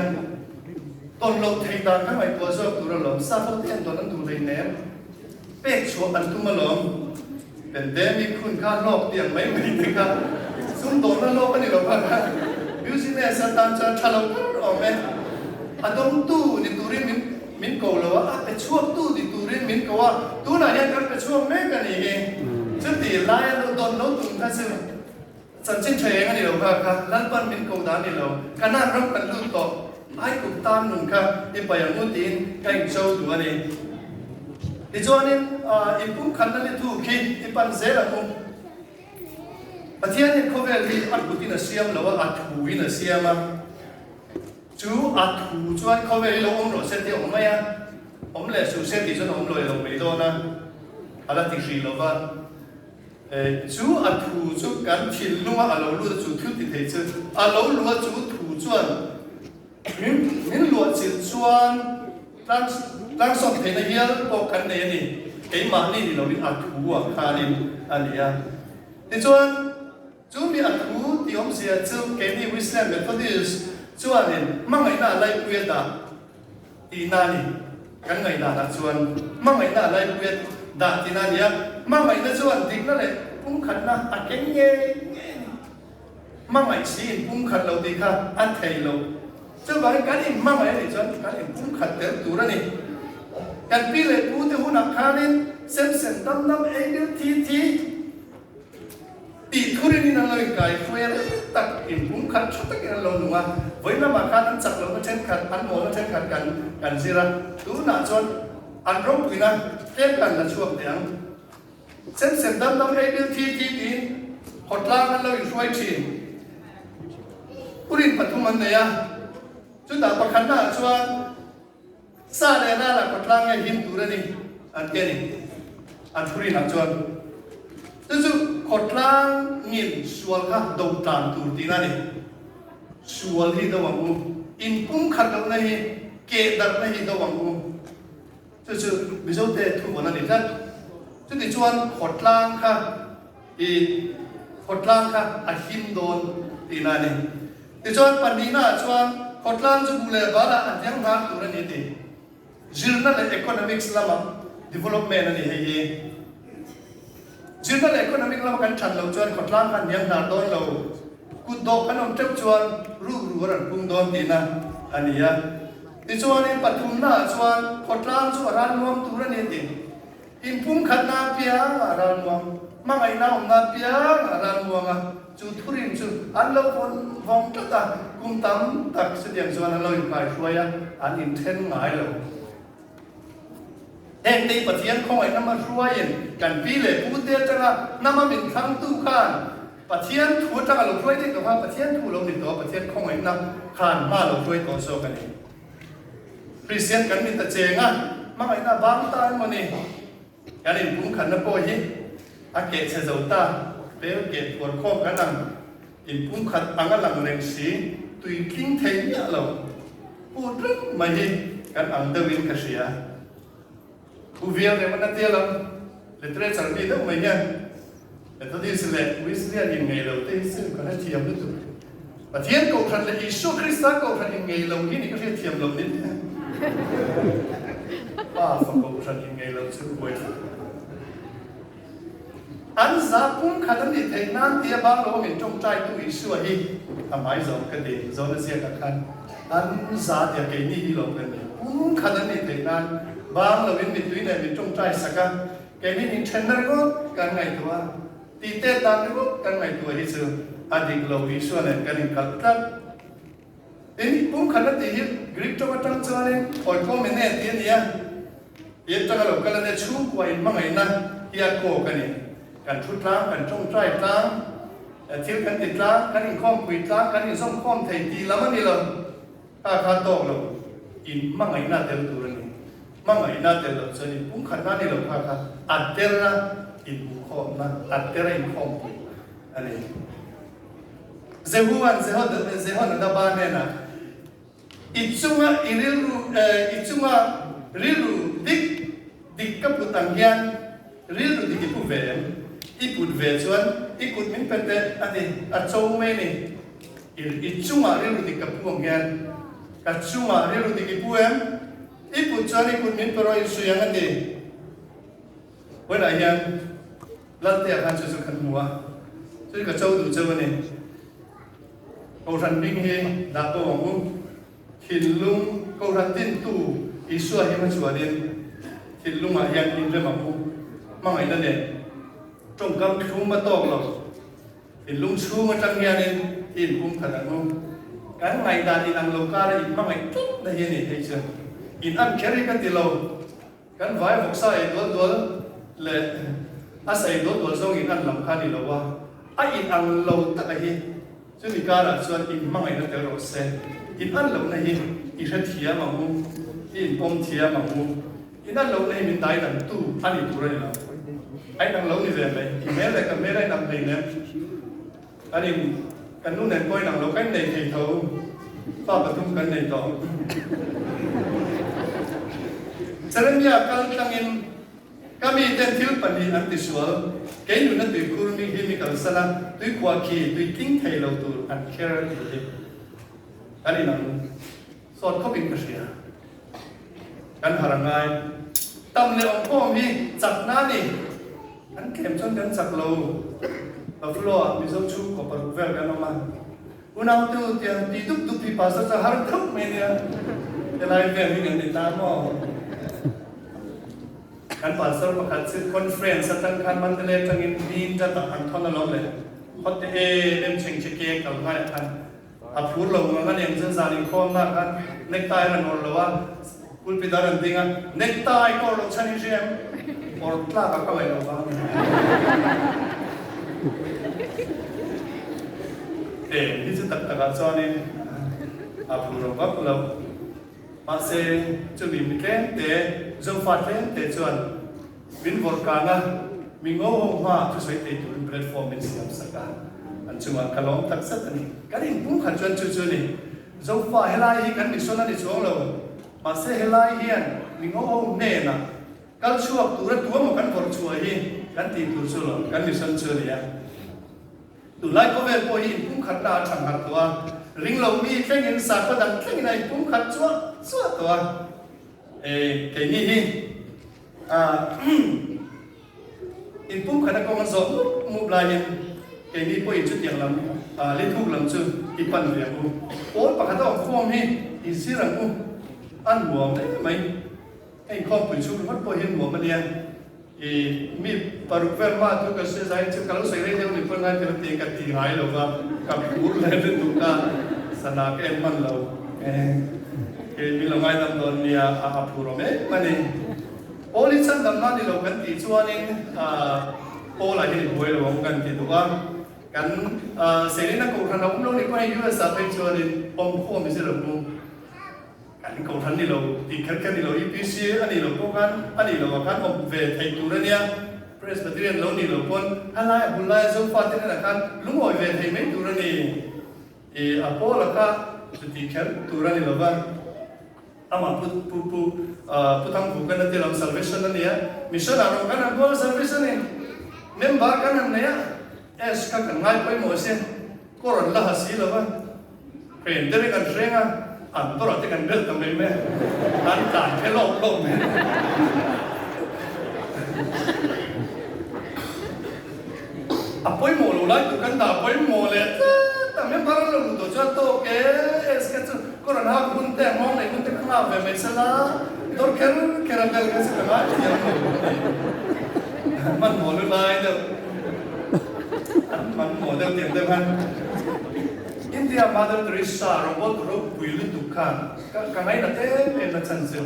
Tawn loh theih dan kha ngaihtuah zawk tur alawm. Sap ho te hian tawn an duh hlei nem. Pek chhuah an tum alawm. Pandemic hun kha hlawk tiang mai mai te kha sum dawhna hlawk a ni lo kha kha business atan chuan tha lo ber awm e. A dawngtu ni turin min min ko lo a, a pe chhuaktu ni turin min ko a, tunah hian kan pe chhuak mek a ni hi. Chuti laia lo dawn lo tum kha chu Chanchin tha eng a ni lo kha kha Lalpan min ko dan ni lo, Kanaan ram kan lut tawh, ai kum tan nun kha i pai ang u tiin ka incho duh a ni. Tichuanin inpumkhatna ni thu khi i pan zel ang u. Pathianin khawvel hi a kutin a siam lo a, a thuin a siam a. Chu a thu chuan khawvel hi lo awm rawh se tih a awm mai a, awm leh suh se tih chuan a awm lawi lo mai dawn a, a la ti hrih lo va. Chu a thu chu kan thinlunga a lo lut a, chu thil ti thei chu a lo luh a, chu thu chuan min min luah chilh chuan tlang tlangsawm theihna hial pawh kan nei a ni. Keimahni ni loin a thu ah khanin a ni a. Tichuan, chu mi a thu tih awmzia chu keini Wesleyan Methodist chuanin hmangaihna a laipui a dah. Tihna a ni. Kan ngaihdanah chuan hmangaihna a laipuia dah tihna a ni a, hmangaihna chuan dikna leh pumkhatna a keng ngei ngei a ni. Hmangaih si in pumkhat lo tih kha a thei lo. Chuvangin kan inhmangaih a nih chuan kan inpumkhat tel tur a ni. Kan pi leh pu te hunah khanin sem sem dam dam ei bil thi thi, Tih thurin in an lo inkai hruai a rei tak in pumkhat tha takin an lo nung a, vawi lamah khan an chak lohna thenkhat, an mawlna thenkhat kan kan zir a, tunah chuan an ropuina tlem kan la chhuak teh ang. Sem sem dam dam ei bil thi thi tiin khawtlang an lo inhruai thin. Urin pathum an nei a, chutah pakhatnaah chuan Sa leh rala khawtlang nge him tur a ni an ti a ni. An thurinah chuan chu chu khawtlang ngin sual kha do tlan tur tihna a ni. Sual hi do ang u, inpumkhat lohna hi, keh darhna hi do ang u. Chu chu Mizote thuvawn a ni tlat. Chuti chuan khawtlang kha i khawtlang kha a him dawn tihna a ni. Tichuan pahnihnaah chuan khawtlang chu buh leh balah a hniang hnar tur a ni tih zirna leh economics lama development a ni hei hi. Zirna leh economic lama kan that loh chuan khawtlang kha a hniang hnar dawn lo, kut dawh kan awm teuh chuan rukru a rawn pung dawn tihna a ni a. Tichuanin pathumnaah chuan khawtlang chu a ralmuang tur a ni tih. Inpumkhatna apiang a ralmuang, hmangaihna awmna apiang a ralmuang a, chu thurin chu an lo vawn vawng tlat a, kum tam tak chutiang chuan an lo inkaihruai a, an inthen ngai lo. Heng te Pathian khawngaihna hmahruaiin kan pi leh pu te atanga hnama min thlangtu khan Pathian thu atanga lo hruai daih tawh kha Pathian thu lo ni tawh a, Pathian khawngaihna khan hma lo hruai tawh zawk a ni. Kristian kan ni ta cheng a, hmangaihna a bang ta emaw ni? Kan inpumkhatna pawh hi a keh chhe zo ta, pel keh thuar khawm kan ang inpumkhat ang a lang reng si, tui tling thei miah lo put reng mai hi kan ang deuhin ka hria. Thu vial rem an a tia lo, literature mi deuh mai hian Methodist leh Wesleyan in ngei lo te hi chu ka hrethiam lutuk. Pathian Kohhran leh Isua Krista Kohhran in ngei lo hi ni ka hrethiam lo ni. Pa fa kohhran in ngei lo chu buai thlak. An za pum khat an nih theih nan tia bang lo min tawngtai tu Isua hi a hmai zawng ka ti Zona ziakah khan an za tia keini hi lo kan ni pum khat an nih theih nan bang lo in mittui nen min tawngtai sak a keini min thenna ringawt kan ngaihtuah a tih tet dan ringawt kan ngaihtuah hi chu a dik lo Isua nen kan inkalh tlat. Tin, pumkhat a tih hi Greek tawng atang chuanin oikomene tih a ni a, tih atanga lo kal a nia, chhungkua inhmangaihna hi a kawk a ni. Kan thu tlang, kan tawngtai tlang, thil kan ti tlang, kan inkhawmpui tlang, kan inzawmkhawm thei tih lam a ni lo. Kha kha tawk lo, inhmangaihna a tel tur a ni. Hmangaihna a tel loh chuan inpumkhatna a ni lo, kha kha a tera inhmuhkhawmna, a tera inkhawmpui a ni. Jehua'n Jehonadaba hnenah, I chunga i rilru, i chunga rilru dik dik ka put ang hian rilru dik i pu ve em? I put ve chuan i kut min pe teh a ti, a cho mai a ni. I chunga rilru dik ka pu ang hian ka chunga rilru dik i pu em? I put chuan i kut min pe rawh insui ang a ti. Vawiinah hian Laltea khan chu chu kan hmu a, chu ka cho duh cheu a ni. Kohhran hming hi dah bo ang u. Thinlung Kohhran dintu Isua hi hmachhuanin thinlungah hian inrem ang u. Hmangaihna nen tawngkam thlum a tawk lo. Thinlung chhung atang hianin i inpum khat ang u. Kan ngaihdan inang lo kara inhmangaih tlatna hi a ni hei chu. In an kher hi ka ti lo. Kan vai vawksa ei dual dual leh a sa ei dual dual zawng in an lam kha a ni lo a, a in ang lo tak a hi chumi karah chuan in hmangaihna tel rawh se, in an lohna hi i hrethiam ang u, i inpawm thiam ang u, in an lohna hi min dai dang tu a ni tur a ni lo, a in ang lo ni ve mai, i hmel leh ka hmel a in ang hleinem. Kan in kan nu nen pawh inang lo ka innei thei tho, fa pathum kan nei tawh. Jeremia kal tlangin ka miten thil pahnih an tisual, kei nuna tuikhur mi hi mi kalsan a, tuikhuah khi tui tling thei lo tur an kher a tih hi kan inang sawt khawpin ka hria. Kan har a ngai. Tam leh awmkhawm hi chakna a ni. Kan tlem chuan kan chak lo. Buffalo-ah Mizo chhungkaw paruk vel kan awm a. Unautu tiang ti dup dup hi pastor chuan har khauh mai nia. Helai vel hi kan ni ta maw? Kan pastor pakhat chu conference atang khan Mandalay atangin Dean Jat-ah an thawn alawm le. Hawt te em em chheng che ke kal ngaiah khan. A phur lo ngang a nen chuan zan inkhawmna khan necktie a rawn awrh lo a, pulpit a rawn ding a, necktie ka awrh loh chhan i hria em? Awrh tlak a ka ngaih loh vang a ni. Eng hi chu tak takah chuanin a phur lo vak lo. Mahse chumi mi tlemte, Zofa tlemte chuan Min vawrh kan a, mi ngo ho hma thusawi thei turin platform min siam sak a, an chungah ka lawm tak zet a ni. Kan inpum khat chuan chu chu a ni. Zofa helai hi kan mission a ni chuang lo, mahse helai hian mi ngo ho hnenah kal chhuak tura tuamaw kan vawrh chhuah hi kan tih tur chu lo, kan mission chu a ni a. Tunlai khawvel pawh hi inpumkhatna a thang harh tawh a, ringlo mi thlengin sakhaw dang thlengin a inpumkhat chuah chuah tawh a. E, keini hi inpumkhatna kawng an zawh mup mup laiin keini pawhin chutiang lam lithuk lam chu i pan ve ang u. Pawl pakhat a awm khawm hi i zir ang u, a nuam em mai. Hei inkhawmpui chhung ringawt pawh hi nuam a nia. I mi paruk vel hma chu ka hre zai chu ka lo sawi rei deuh ni pawn ngai tel tiin ka ti ngai lo va, ka phur leh lutuk a, sana ka en hman lo. Kei min lo ngaidam dawn nia a a phur awm em a ni. Pawl hi chhandamna ni lo kan tih chuanin Paul-a hian i buai lo ang kan ti duh a, kan Selina kohhran a awm lo ni pawh hei US ah phei chuanin awmkhawm i zir ang u. Kan kohhran ni lo, tih kher kher ni lo, UPC a nih loh pawh khan a nih loh ah khan awm ve theih tur a nia, Presbyterian lo nih loh pawn helai a bul laia Zofa te hnenah khan lungawi ve thei mai tur a ni. I a pawl a kha chu tih kher tur a ni lo va, amah pu pu pu Pu Thangvu kan a ti lo, Salvation a nia, Mission ah rawng kan han bual Salvation in member kan han nei a, S kha kan ngai pawimawh sin, kawr an la ha si lo va. Hren te reng an hreng a. An dawrah te kan bel ta mai mai a, an tlan phe lawk lawk mai a. A pawimawh lo lai tur kan dah pawimawh leh tlat a, member an lo luh tawh chuan tawk e, SK chu ka rawn hak hun te, nghawng neih hun te ka nghak ve mai sela, dawr kher kher a bel kha chu ka ngai thiam lo a ni. Hmanhmawh lu lai deuh, an hmanhmawh deuh tiang deuh khan. India Mother Teresa robot ropui lutuk khan ka ka ngainat em em a chan chu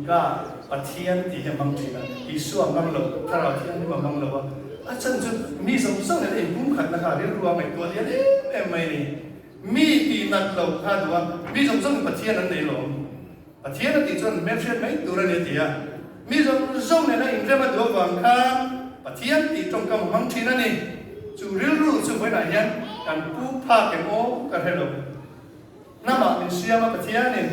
God, Pathian tih hi a hmang thin a, Isua a hmang lo, Thlarau Thianghlim a hmang lo a, a chan chu mi zawng zawng nen a inpumkhatna kha rilru a ngaihtuah lian em em mai a ni. Mi tih nat lo kha a duh a, mi zawng zawngin Pathian an nei lawm. Pathian a tih chuan hmelhriat mai tur a ni a ti a, mi zawng zawng nena inrem a duh avang khan Pathian tih tawngkam a hmang thin a ni. Chu rilru chu vawiinah hian kan pu phak em aw ka hre lo. Hnamah min siam a Pathianin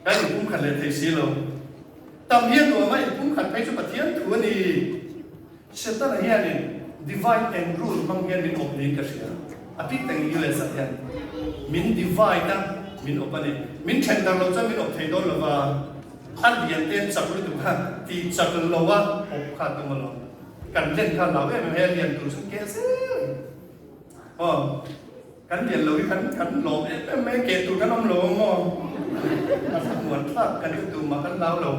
kan inpumkhat leh thei si lo. Tam hian nuam a inpumkhat phei chu Pathian thu a ni. Setana hianin divide and rule hmang hian min awp niin ka hria. A bik takin US ah hian min divide a, min awp a ni. Min then dar lo chuan min awp thei dawn lo va, a lian te an chak lutuk kha tih chak lo a awp kha a tum alawm. Kan len kha hlau em em hei a lian tur chu keh zel. Aw. Kan lian lo hi kan kan lawm em em mai, keh tur kan awm lo ang maw? A thlamuan thlak kan ti tu mah kan hlau lo.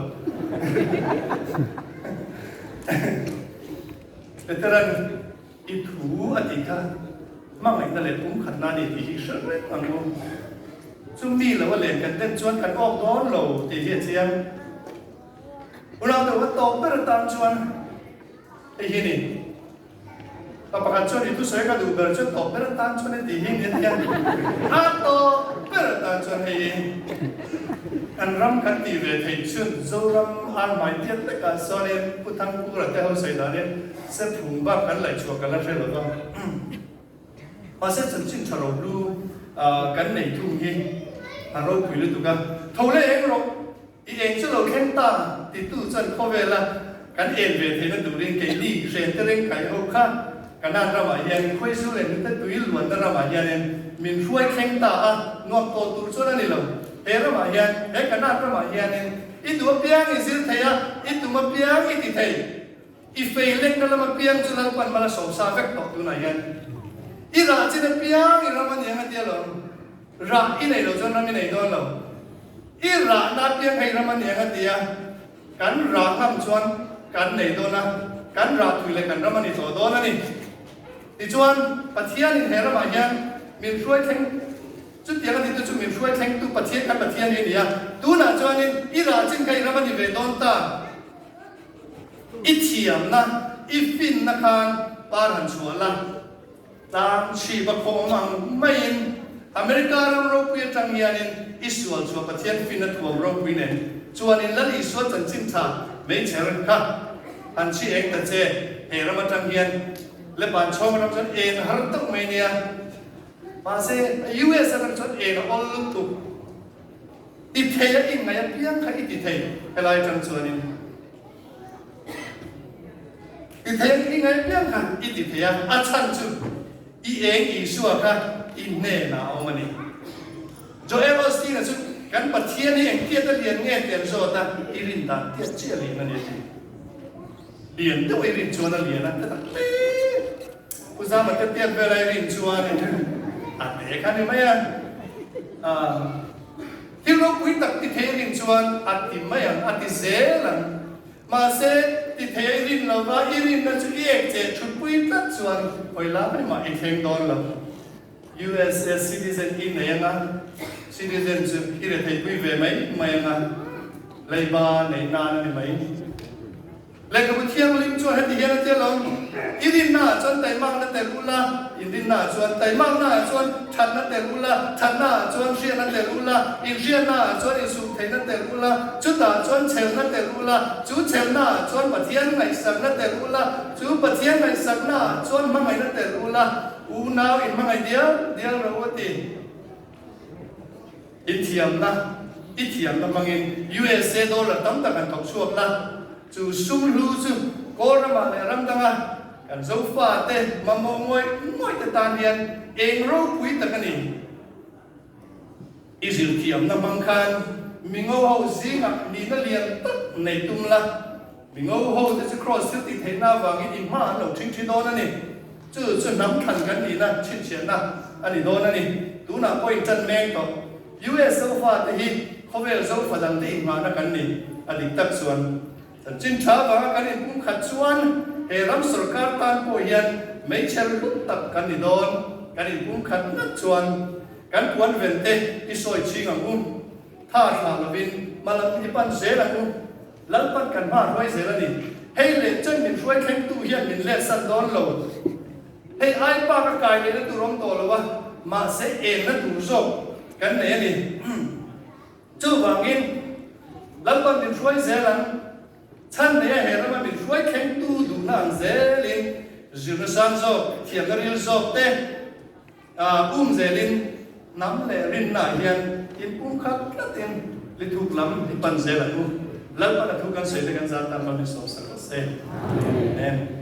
Veteran i thu a tih kha hmangaihna leh pumkhatna a ni tih hi hre reng ang u. Chu mi lo a len kan den chuan kan awk dawn lo tih hi a chiang. Unau deuh a tawp ber atan chuan hei hi a ni. Pa pakhat chuan i thusawi ka duh ber chu tawp ber atan chuan i tih hi nia tia a tawp ber atan chuan hei hi kan ram kan tih ve theih chhun Zoram ar hmai tiat lekah sawnin Pu Thangkura te ho sawi danin Sephung bak kan laih chhuah ka la hre lo va. Mahse chanchin tha rohlu kan nei thung hi a ropui lutuk a, tho leh eng rawh. I eng chu lo thleng ta titu chuan khawvela kan en ve theihna turin keini hren te reng kai ho kha Kanan ramah hian Khawizu leh Nute tui luanna ramah hianin min hruai thleng ta a, nuam tawh tur chuan a ni lo. He ramah hian, he Kanan ramah hianin i duh apiang i zir thei a, i tum apiang i ti thei. I fei lekna lam apiang chu Lalpan mal a sawmsa vek tawh tunah hian. I rah chin apiang i ram a ni ang a tia lo. Rah i nei lo chuan ram i nei dawn lo. I rahna apiang hei ram a ni ang a ti a, kan rah ngam chuan kan nei dawn a, kan rah thui leh kan ram a ni tawh dawn a ni. Tichuan, Pathianin he ramah hian min hruai thleng, chutiang a titu chu min hruai thlengtu Pathian kan Pathian hi a ni a, tunah chuanin i rah chin kha i ram a ni ve dawn ta. I thiamna, i finna khan par han chhuah la. Tlang chhip a khawm ang maiin America ram ropui atang hianin i sual chhuah Pathian fin a thuam ropui nen chuanin Lal Isua chanchin tha meichher kha han chhi eng ta che he ram atang hian Lepan chhawng atang chuan en har deuh mai nia mahse US atang chuan en a awl lutuk ti thei a inngaih apiang kha i ti thei helai atang chuanin. I thei i ngaih piang kha i ti thei a, a chhan chu i eng Isua kha i hnenah a awm a ni. Joel Osteen-a chu kan Pathian hi engtiat a lian nge tih an zawt a, i rin dan tiat chiah a lian a ni a ti. Lian deuh i rin chuan a lian a, ka tak hle. Pu Zama te tiat vela i rin chuan a te kha ni mai a. Thil ropui tak ti thei a rin chuan a ti mai ang, a ti zel ang. Mahse, ti thei a i rin lo va, i rinna chu i ek che thutpui tlat chuan hawi lai mah i thleng dawn lo. USA citizen i nei anga, citizen chu i retheipui ve mai mai anga, leiba neih nan a ni mai. Lehkhabu Thianghlim chuan heti hian a ti alawm, I rinnaah chuan taimakna tel ula, in rinnaah chuan taimaknaah chuan thatna tel ula, thatnaah chuan hriatna tel ula, in hriatnaah chuan insumtheihna tel ula, chutah chuan chhelna tel ula, chu chhelnaah chuan Pathian ngaihsakna tel ula, chu Pathian ngaihsaknaah chuan hmangaihna tel ula, unau inhmangaih dial dial rawh u a ti. I thiamna, I thiamna hmangin USA dollar tam tak han thawk chhuak la, chu sum hlu chu Kawl ramah leh ram danga kan Zofate mamawh ngawih ngawih te tan hian eng ropui tak a ni. I zirthiamna hmang khan mingo ho zingah nihna lian tak nei tum la. Mingo ho te chu Kraws thil tih theihna avangin i hma an lo ṭhing ṭhi dawn a ni. Chu chu hnam thlan kan nihna chhinchhiahna a ni dawn a ni. Tunah pawh in ṭan mek tawh. US Zofa te hi khawvel Zofa dangte inghahna kan ni a dik tak chuan. Chanchin ṭha avanga kan inpumkhat chuan he ram sorkar tan pawh hian meichher hlut tak kan ni dawn. Kan inpumkhat ngat chuan kan puan ven te i sawi chhing ang u. Tha thlah lovin hma lam i pan zel ang u. Lalpan kan hma a hruai zel a ni. Hei leh chen min hruai thlengtu hian min letsan dawn lo. Hei ai bak a kai lehna tur awm tawh lo a, mahse enna tur zawk kan nei a ni. Chuvangin, Lalpan min hruai zel ang, chhan neia he rama min hruai thlengtu duhna ang zelin zirna sang zawk, thiamna ril zawk te um zelin hnam leh rinnaah hian inpumkhat tlatin lithuk lam i pan zel ang u. Lalpan a thu kan sawi te kan zar tan ram in sawmsak rawh se. Amen.